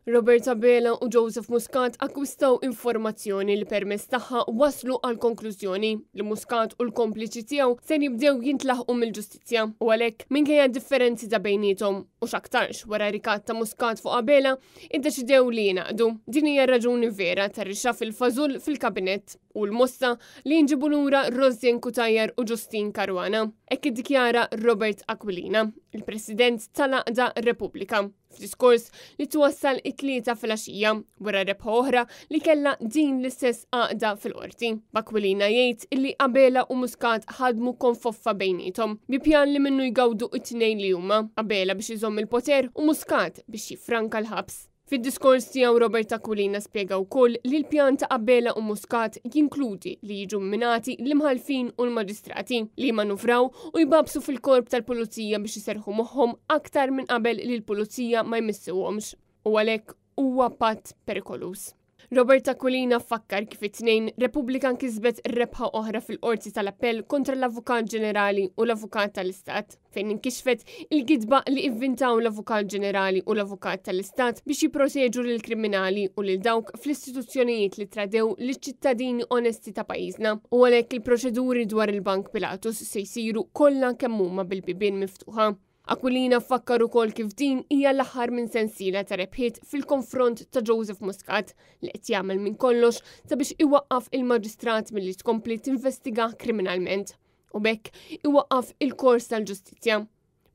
Robert Abela u Joseph Muscat akkwistaw informazzjoni li permezz tagħha waslu għal konklużjoni li Muscat u l-kompliċi tiegħu ser jibdew jintlaħqu mill-ġustizzja u għalhekk, minkejja d-differenzi ta' bejniethom u x'aktarx wara rikatt ta' Muscat fuq Abela, iddeċidew li jingħaqdu. Din hija r-raġuni vera tar-reshuffle fażull fil-kabinett u l-mossa li jinġibu lura Rosianne Cutajar u Justyne Caruana. Hekk iddikjara Robert Aquilina, il-President tal-Għaqda Repubblika, f'diskors li twassal it-Tlieta filgħaxija wara rebħa oħra li kellha din l-istess għaqda fil-qorti. B'Aquilina jgħid illi Abela u Muscat ħadmu konfoffa bejniethom bi pjan li minnu jgawdu t-tnejn li huma, Abela biex iżomm il-poter u Muscat biex jiffranka l-ħabs. Fid-diskors tiegħu Robert Aquilina spjega wkoll li l-pjan ta' Abela u Muscat jinkludi li jiġu mminati l-imħallfin u l-maġistrati li jmanuvraw u jbabsu fil-korp tal-pulizija biex iserrħu moħħhom aktar minn qabel li l-pulizija ma jmissuhomx u għalhekk huwa patt perikoluż. Robert Aquilina fakkar kif it-Tnejn Repubblika nkisbet rebħa oħra fil-Qorti tal-Appell kontra l-Avukat Ġenerali u l-Avukat tal-Istat, fejn inkixfet il-gidba li ivvintaw l-Avukat Ġenerali u l-Avukat tal-Istat biex jipproteġu lill-kriminali u lil dawk fl-istituzzjonijiet li tradew liċ-ċittadini onesti ta' pajjiżna u għalhekk il-proċeduri dwar il-Bank Pilatus se jsiru kollha kemm huma bil-bibien miftuħa. Aquilina fakkar ukoll kif din hija l-aħħar minn sensiela ta' rebħiet fil-konfront ta' Joseph Muscat li qed jagħmel minn kollox sabiex iwaqqaf il-maġistrat milli tkompli tinvestigah kriminalment u b'hekk iwaqqaf il-kors tal-ġustizzja.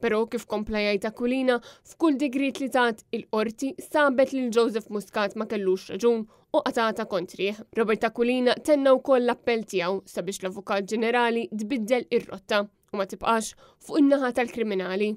Però kif kompla jgħid Aquilina, f'kull digriet li tat il-qorti sabet lil Joseph Muscat ma kellux raġun u qatgħatha kontrih. Robert Aquilina tenna wkoll l-appell tiegħu sabiex l-Avukat Ġenerali tbiddel ir-rotta u ma tibqax fuq in-naħa tal-kriminali.